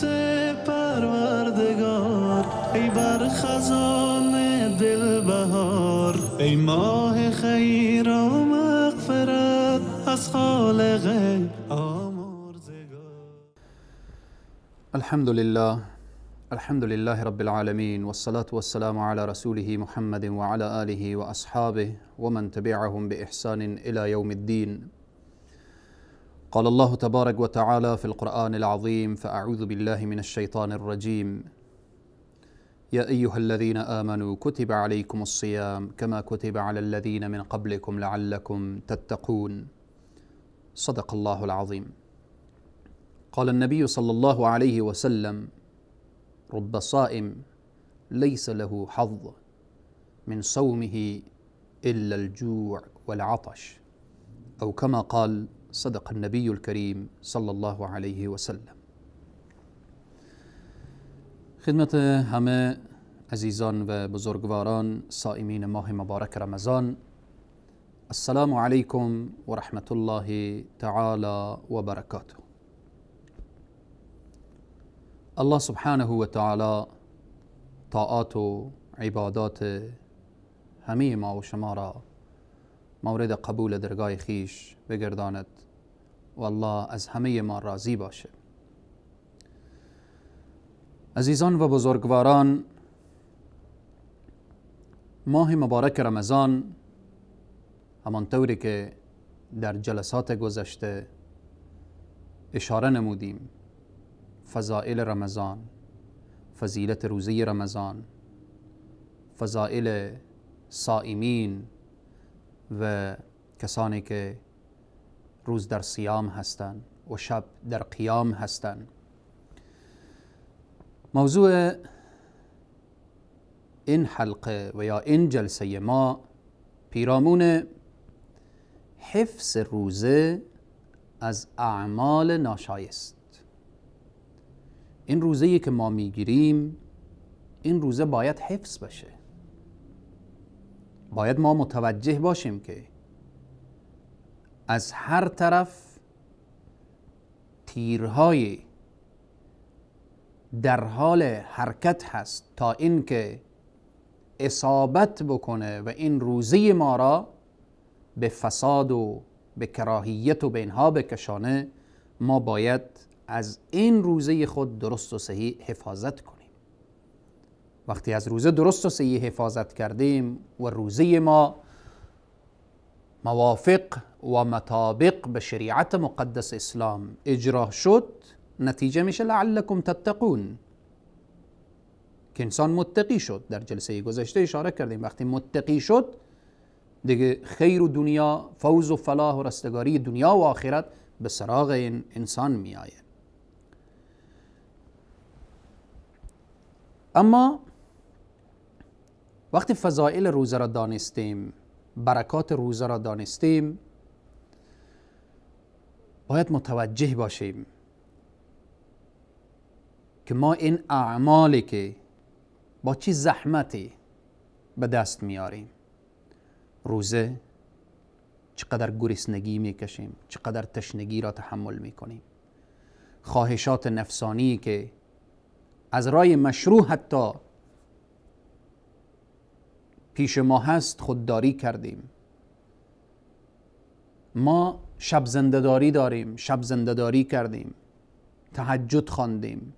رحمت پروردگار، ای بر خزان دل بهار، ای ماه خیر و مغفرت از خالق آمرزگار. الحمد لله، الحمد لله رب العالمين، والصلاة والسلام على رسوله محمد وعلى آله وأصحابه ومن تبعهم بإحسان إلى يوم الدين. قال الله تبارك وتعالى في القرآن العظيم: فأعوذ بالله من الشيطان الرجيم، يا أيها الذين آمنوا كتب عليكم الصيام كما كتب على الذين من قبلكم لعلكم تتقون. صدق الله العظيم. قال النبي صلى الله عليه وسلم: رب صائم ليس له حظ من صومه إلا الجوع والعطش، أو كما قال صدق النبي الكريم صلى الله عليه وسلم. خدمت همه عزیزان و بزرگواران صائمین ماه مبارک رمضان، السلام علیکم و رحمت الله تعالی و برکاته. الله سبحانه و تعالی طاعات و عبادات همه ما و شما را مورد قبول درگاه خیش بگرداند و الله از همه ما راضی باشه. عزیزان و بزرگواران، ماه مبارک رمضان همانطوری که در جلسات گذشته اشاره نمودیم، فضائل رمضان، فضیلت روزه رمضان، فضائل صائمین و کسانی که روز در صیام هستند و شب در قیام هستند. موضوع این حلقه و یا این جلسه ما پیرامون حفظ روزه از اعمال ناشایست. این روزه‌ای که ما میگیریم، این روزه باید حفظ بشه. باید ما متوجه باشیم که از هر طرف تیرهای در حال حرکت هست تا اینکه اصابت بکنه و این روزه ما را به فساد و به کراهیت و به اینها بکشانه. ما باید از این روزه خود درست و صحیح حفاظت کنیم. وقتی از روزه درست و صحیح حفاظت کردیم و روزه ما موافق و مطابق به شریعت مقدس اسلام اجرا شد، نتیجه میشه لعلکم تتقون، که انسان متقی شد. در جلسه گذشته اشاره کردیم وقتی متقی شد دیگه خیر و دنیا، فوز و فلاح و رستگاری دنیا و آخرت به سراغ این انسان می آید. اما وقتی فضائل روزه را دانستیم، برکات روزه را دانستیم، باید متوجه باشیم که ما این اعمالی که با چه زحمتی به دست میاریم، روزه چقدر گرسنگی میکشیم، چقدر تشنگی را تحمل میکنیم، خواهشات نفسانی که از رای مشروع حتی پیش ما هست خودداری کردیم. ما شب زنده‌داری داریم، شب زنده‌داری کردیم، تهجد خواندیم،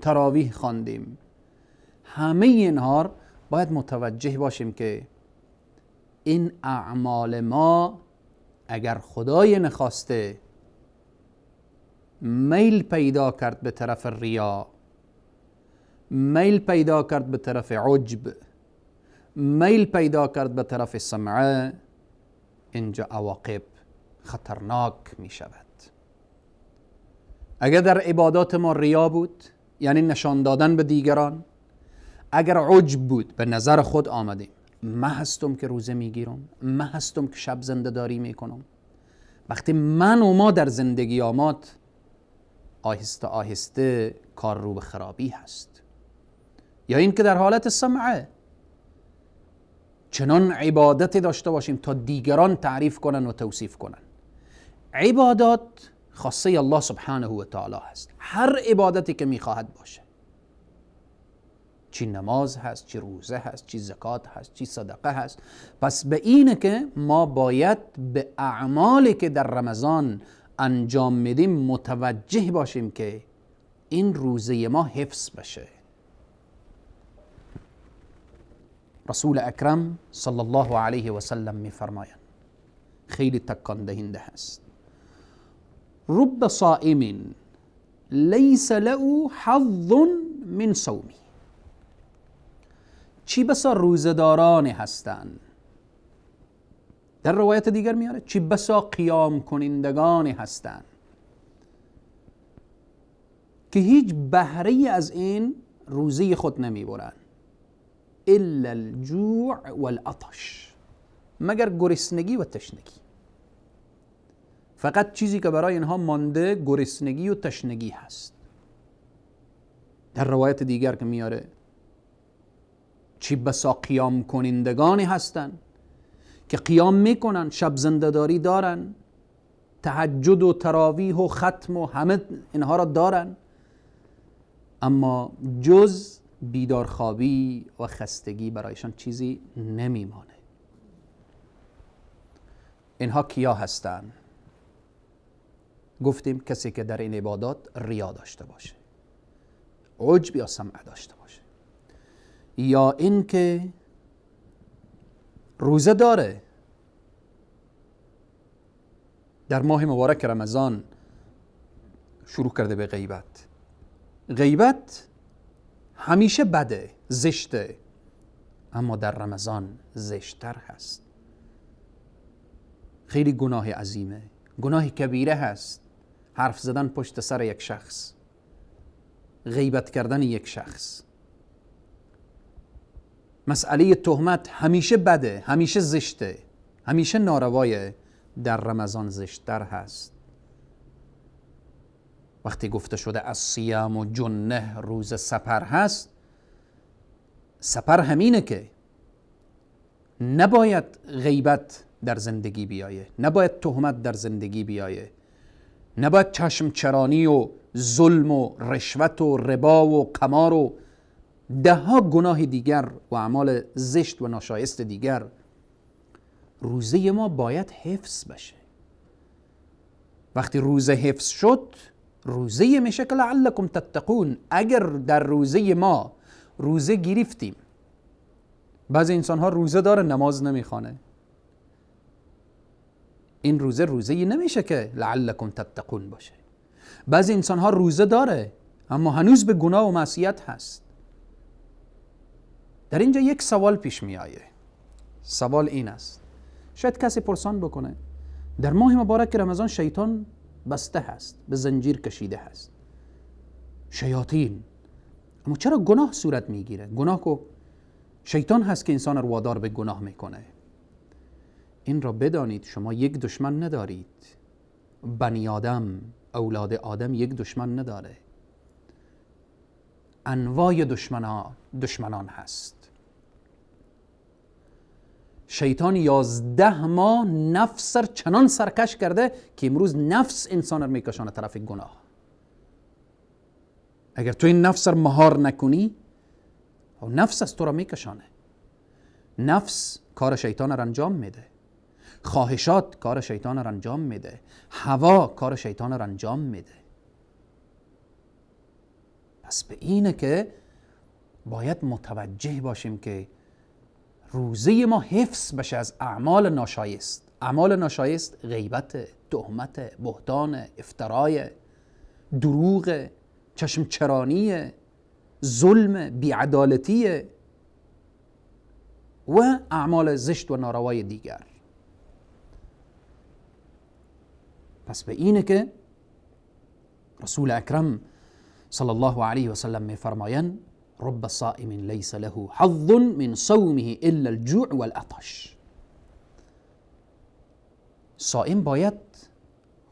تراویح خواندیم. همه اینها باید متوجه باشیم که این اعمال ما اگر خدای نخواسته میل پیدا کرد به طرف ریا، میل پیدا کرد به طرف عجب، میل پیدا کرد به طرف سمعه، اینجا عواقب خطرناک می شود. اگر در عبادات ما ریا بود، یعنی نشان دادن به دیگران، اگر عجب بود، به نظر خود آمدیم، من هستم که روزه میگیرم، من هستم که شب زنده داری میکنم. وقتی من و ما در زندگی آمد، آهسته آهسته کار رو به خرابی هست. یا این که در حالت سمعه چنان عبادتی داشته باشیم تا دیگران تعریف کنن و توصیف کنن. عبادات خاصه الله سبحانه و تعالی هست. هر عبادتی که میخواهد باشه، چی نماز هست، چی روزه هست، چی زکات هست، چی صدقه هست. پس به اینه که ما باید به اعمالی که در رمضان انجام میدیم متوجه باشیم که این روزه ما حفظ بشه. رسول اکرم صلی الله علیه و سلم میفرمایند، خیلی تکان دهنده هست، رب صائم لیس له حظ من صومی. چی بسا روزه‌داران هستند، در روایت دیگر میاره چی بسا قیام کنندگان هستند که هیچ بهره از این روزه خود نمیبرند، الا الجوع والعطش، مگر گرسنگی و تشنگی. فقط چیزی که برای اینها مانده گرسنگی و تشنگی هست. در روایت دیگر که میاره چی بسا قیام کنندگانی هستند که قیام میکنن، شب زنده‌داری دارن، تهجد و تراویح و ختم و همه اینها را دارن، اما جز بیدارخوابی و خستگی برایشان چیزی نمیمانه. اینها کیا هستند؟ گفتیم کسی که در این عبادات ریا داشته باشه، عجب یا سمعه داشته باشه، یا اینکه روزه داره در ماه مبارک رمضان شروع کرده به غیبت. غیبت همیشه بده، زشته، اما در رمضان زشت‌تر هست. خیلی گناه عظیمه، گناه کبیره هست حرف زدن پشت سر یک شخص، غیبت کردن یک شخص. مسئله تهمت همیشه بده، همیشه زشته، همیشه ناروایه، در رمضان زشت‌تر هست. وقتی گفته شده از صیام و جنه، روز سپر هست، سپر همینه که نباید غیبت در زندگی بیایه، نباید تهمت در زندگی بیایه، نباید چشم چرانی و ظلم و رشوت و ربا و قمار و ده ها گناه دیگر و اعمال زشت و ناشایست دیگر. روزه ما باید حفظ بشه. وقتی روزه حفظ شد، روزه میشه که لعلکم تتقون. اگر در روزه ما روزه گرفتیم، بعضی انسان ها روزه داره نماز نمیخوانه، این روزه روزه نمیشه که لعلکم تتقون باشه. بعضی انسان ها روزه داره اما هنوز به گناه و معصیت هست. در اینجا یک سوال پیش می آیه. سوال این است، شاید کسی پرسان بکنه در ماه مبارک رمضان شیطان بسته هست، به زنجیر کشیده هست، شیاطین، اما چرا گناه صورت میگیره؟ گناه کو شیطان هست که انسان رو وادار به گناه میکنه. این را بدانید شما یک دشمن ندارید. بنی آدم، اولاد آدم یک دشمن نداره، انواع دشمنان هست. شیطان 11 ماه نفس را چنان سرکش کرده که امروز نفس انسان را میکشانه طرف گناه. اگر تو این نفس را مهار نکنی، نفس از تو را میکشانه. نفس کار شیطان را انجام میده، خواهشات کار شیطان را انجام میده، هوا کار شیطان را انجام میده. پس به اینه که باید متوجه باشیم که روزه ما حفظ بشه از اعمال ناشایست. اعمال ناشایست غیبت، تهمت، بهتان، افترای، دروغ، چشم چرانی، ظلم، بیعدالتی و اعمال زشت و ناروای دیگر. پس به اینه که رسول اکرم صلی الله علیه و سلم میفرمایند رب صائم لیس له حظ من صومه الا الجوع والعطش. صائم باید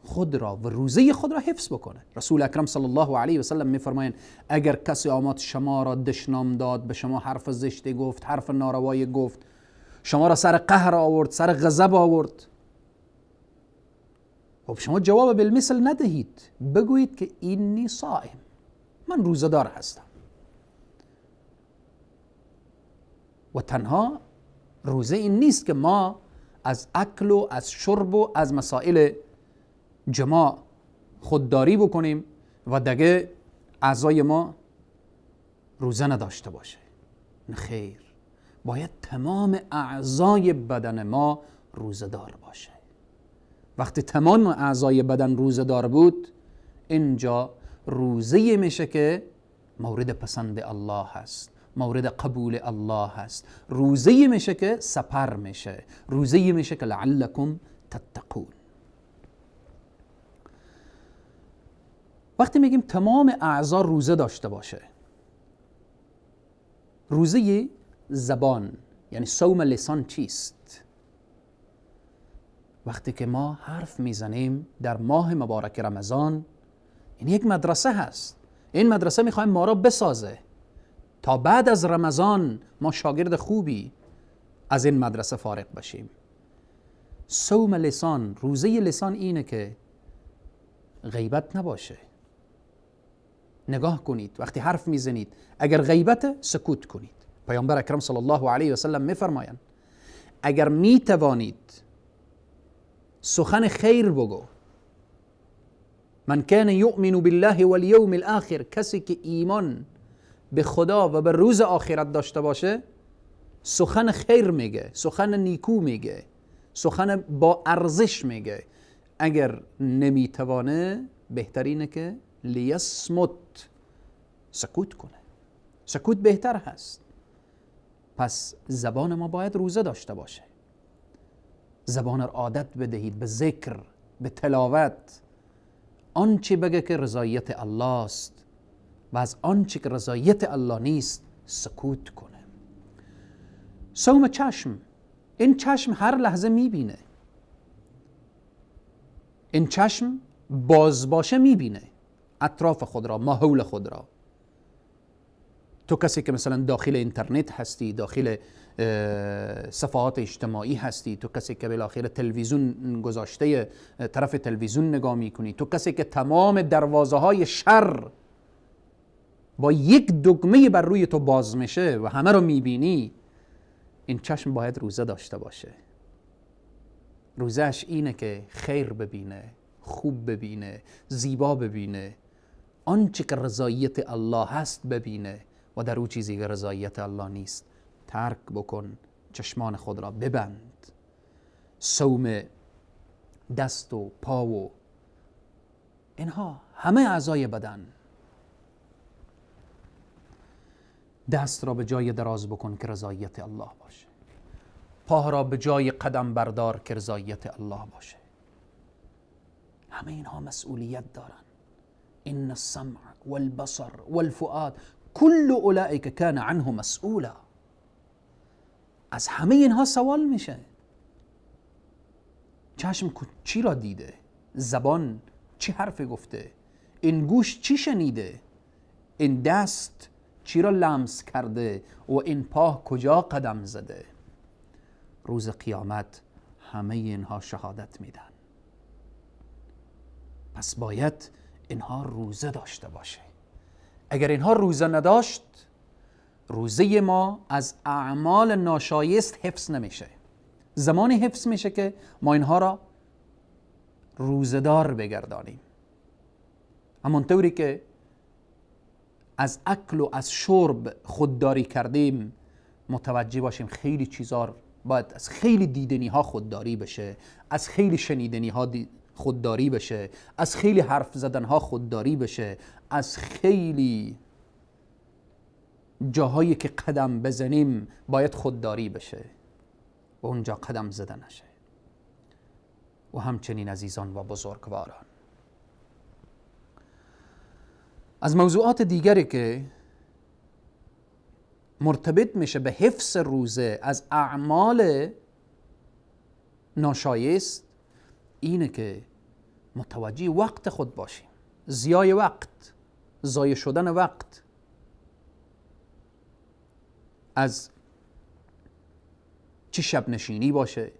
خود را و روزه خود را حفظ بکنه. رسول اکرم صلی الله علیه و سلم میفرمایند اگر کسی آمد شما را دشنام داد، به شما حرف زشت گفت، حرف ناروای گفت، شما را سر قهر آورد، سر غضب آورد، خب شما جواب بالمثل ندهید، بگویید که اینی صائم، من روزه‌دار هستم. و تنها روزه این نیست که ما از اکل و از شرب و از مسائل جماع خودداری بکنیم و دیگه اعضای ما روزه نداشته باشه. نه خیر، باید تمام اعضای بدن ما روزه‌دار باشه. وقتی تمام اعضای بدن روزه‌دار بود، اینجا روزه میشه که مورد پسند الله هست، مورد قبول الله هست. روزه میشه که سپر میشه، روزه میشه که لعلکم تتقون. وقتی میگیم تمام اعضا روزه داشته باشه، روزه زبان یعنی صوم لسان چیست؟ وقتی که ما حرف میزنیم در ماه مبارک رمضان، این یک مدرسه هست. این مدرسه میخوایم ما را بسازه تا بعد از رمضان ما شاگرد خوبی از این مدرسه فارغ بشیم. صوم لسان، روزه لسان اینه که غیبت نباشه. نگاه کنید وقتی حرف میزنید، اگر غیبت سکوت کنید. پیامبر اکرم صلی الله علیه و سلم میفرمایند اگر میتوانید سخن خیر بگو. من کان یؤمن بالله والیوم الاخر، کسی که ایمان به خدا و به روز آخرت داشته باشه سخن خیر میگه، سخن نیکو میگه، سخن با ارزش میگه. اگر نمیتوانه بهترینه که لیصمت، سکوت کنه. سکوت بهتر هست. پس زبان ما باید روزه داشته باشه. زبان را عادت بدهید به ذکر، به تلاوت. آنچه بگه که رضایت الله است و از آنچه که رضایت الله نیست سکوت کنه. صوم چشم، این چشم هر لحظه میبینه، این چشم باز باشه میبینه اطراف خود را، ماحول خود را. تو کسی که مثلا داخل اینترنت هستی، داخل صفحات اجتماعی هستی، تو کسی که بالاخره تلویزیون گذاشته طرف تلویزیون نگاه میکنی، تو کسی که تمام دروازه های شر با یک دکمه بر روی تو باز میشه و همه رو میبینی، این چشم باید روزه داشته باشه. روزهش اینه که خیر ببینه، خوب ببینه، زیبا ببینه، آنچه که رضایت الله هست ببینه و در او چیزی که رضایت الله نیست ترک بکن. چشمان خود را ببند. صوم دست و پا و اینها همه اعضای بدن. دست را به جای دراز بکن که رضایت الله باشه، پا را به جای قدم بردار که رضایت الله باشه. همه اینها مسئولیت دارن. ان السمع والبصر والفؤاد كل اولئک کان عنه مسئولا. از همه اینها سوال میشه. چشم چی را دیده؟ زبان چی حرف گفته؟ این گوش چی شنیده؟ این دست چی را لمس کرده؟ و این پا کجا قدم زده؟ روز قیامت همه اینها شهادت میدن. پس باید اینها روزه داشته باشه. اگر اینها روزه نداشت، روزه ما از اعمال ناشایست حفظ نمیشه. زمانی حفظ میشه که ما اینها را روزه‌دار بگردانیم. همانطوری که از اکل و از شرب خودداری کردیم، متوجه باشیم خیلی چیزا باید از خیلی دیدنی ها خودداری بشه، از خیلی شنیدنی ها خودداری بشه، از خیلی حرف زدن ها خودداری بشه، از خیلی جاهایی که قدم بزنیم باید خودداری بشه و اونجا قدم زده نشه. و همچنین عزیزان و بزرگواران، از موضوعات دیگری که مرتبط میشه به حفظ روزه از اعمال ناشایست اینه که متوجه وقت خود باشیم. ضیاع وقت، ضایع شدن وقت، از چی شب نشینی باشه،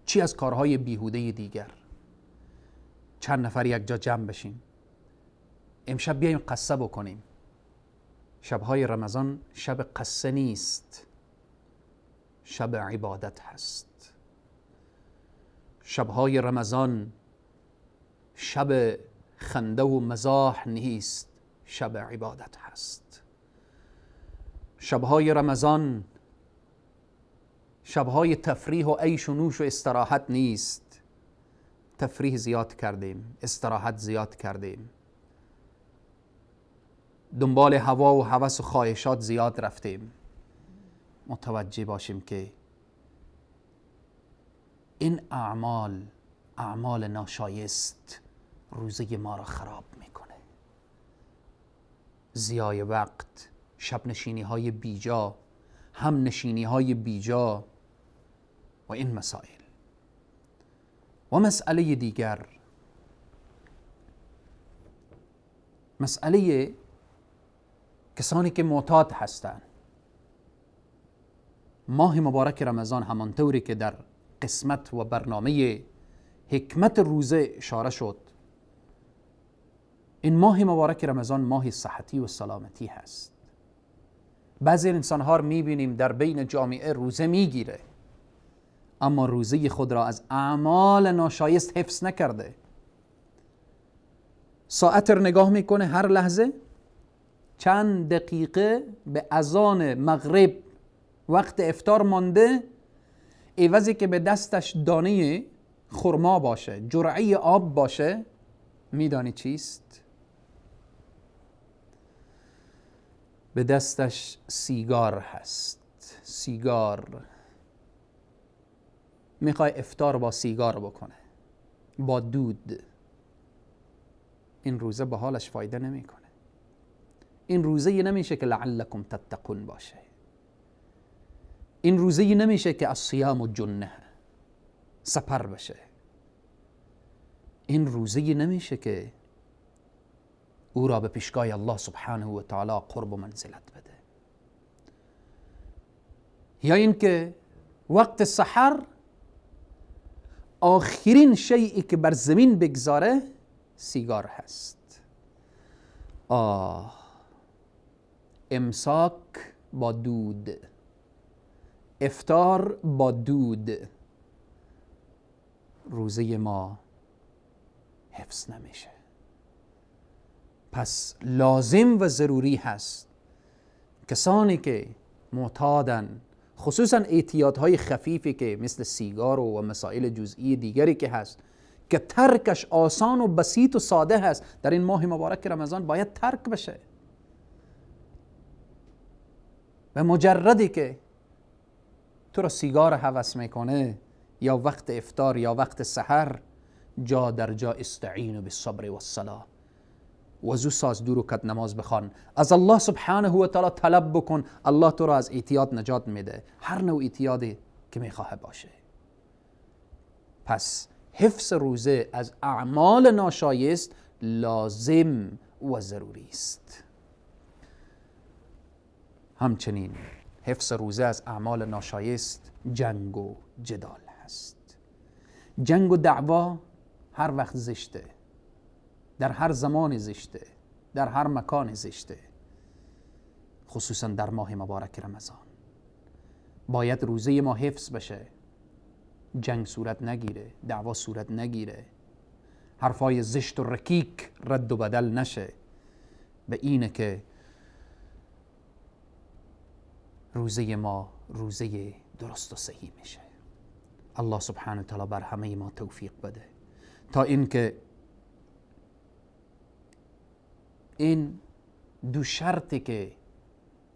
چی از کارهای بیهوده دیگر. چند نفر یک جا جمع بشیم، امشب بیایم قصه بکنیم. شبهای رمضان شب قصه نیست، شب عبادت هست. شبهای رمضان شب خنده و مزاح نیست، شب عبادت هست. شبهای رمضان شبهای تفریح و عیش و نوش و استراحت نیست. تفریح زیاد کردیم، استراحت زیاد کردیم، دنبال هوا و هوس و خواهشات زیاد رفتیم. متوجه باشیم که این اعمال، اعمال ناشایست، روزه ما را خراب میکنه. زیای وقت، شب نشینی های بیجا، هم نشینی های بیجا و این مسائل. و مسئله دیگر، مسئله کسانی که معتاد هستند. ماه مبارک رمضان همانطوری که در قسمت و برنامه حکمت روزه اشاره شد، این ماه مبارک رمضان ماه صحتی و سلامتی هست. بعضی انسان ها رو میبینیم در بین جامعه روزه میگیره، اما روزه خود را از اعمال ناشایست حفظ نکرده. ساعت رو نگاه میکنه، هر لحظه چند دقیقه به اذان مغرب وقت افطار مانده، عوضی که به دستش دانه خرما باشه، جرعه آب باشه، میدانی چیست؟ به دستش سیگار هست. سیگار. میخوای افطار با سیگار بکنه، با دود. این روزه به حالش فایده نمیکنه. این روزه نمیشه که لعلکم تتقون باشه. این روزه نمیشه که الصیام و جنه سپر بشه. این روزه نمیشه که او را به پیشگاه الله سبحانه و تعالی قرب و منزلت بده. یا اینکه وقت سحر آخرین شیئی که بر زمین بگذاره سیگار هست. آه، امساک با دود، افطار با دود، روزه ما حفظ نمیشه. پس لازم و ضروری هست کسانی که معتادن، خصوصا اعتیادهای خفیفی که مثل سیگار و مسائل جزئی دیگری که هست که ترکش آسان و بسیط و ساده هست، در این ماه مبارک رمضان باید ترک بشه. و مجردی که تو را سیگار هوس میکنه یا وقت افطار یا وقت سحر، جا در جا استعینوا بالصبر والصلاة، وضو ساز، دو رکعت نماز بخوان، از الله سبحانه و تعالی طلب بکن، الله تو را از اعتیاد نجات میده، هر نوع اعتیادی که میخواه باشه. پس حفظ روزه از اعمال ناشایست لازم و ضروری است. همچنین حفظ روزه از اعمال ناشایست جنگ و جدال هست. جنگ و دعوا هر وقت زشته، در هر زمان زشته، در هر مکان زشته، خصوصا در ماه مبارک رمضان. باید روزه ما حفظ بشه، جنگ صورت نگیره، دعوا صورت نگیره، حرفای زشت و رکیک رد و بدل نشه. به اینه که روزه ما روزه درست و صحیح میشه. الله سبحانه و تعالی بر همه ما توفیق بده تا اینکه این دو شرطی که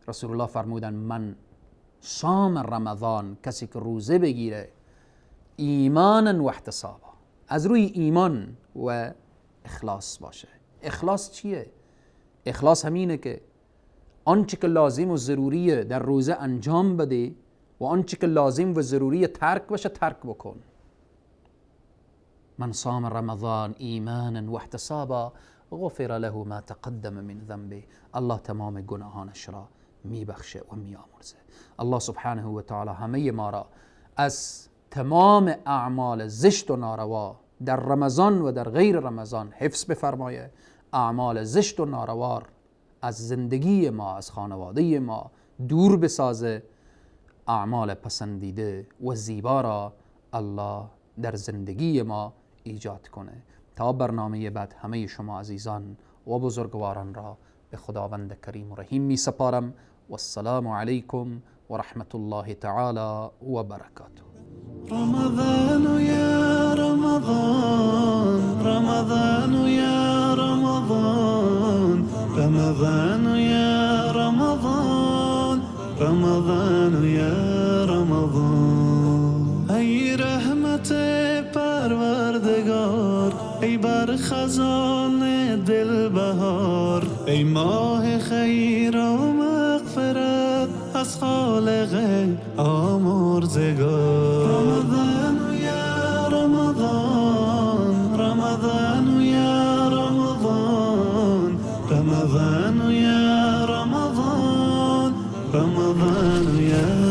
رسول الله فرمودن من صام رمضان، کسی که روزه بگیره ایمانا و احتسابا، از روی ایمان و اخلاص باشه. اخلاص چیه؟ اخلاص همینه که آنچه که لازم و ضروریه در روزه انجام بده و آنچه که لازم و ضروریه ترک باشه ترک بکن. من صام رمضان ایمانا و احتسابا غفر له ما تقدم من ذنبه، الله تمام گناهانش را میبخشه و میآمرزه. الله سبحانه و تعالی همه ما را از تمام اعمال زشت و ناروا در رمضان و در غیر رمضان حفظ بفرمایه. اعمال زشت و ناروار از زندگی ما، از خانواده ما دور بسازه. اعمال پسندیده و زیبا را الله در زندگی ما ایجاد کنه. تا برنامه بعد همه شما عزیزان و بزرگواران را به خداوند کریم و رحیم می سپارم. و السلام علیکم و رحمت الله تعالی و برکاته. رمضان یا رمضان، رمضان یا رمضان، رمضان یا رمضان، رمضان یا رمضان. ای رحمت پروردگار، ای بر خزان دل بهار، ای ماه خیر و مغفرت از خالق آمرزگار. رمضان یا رمضان، رمضان یا رمضان، رمضان یا رمضان، رمضان یا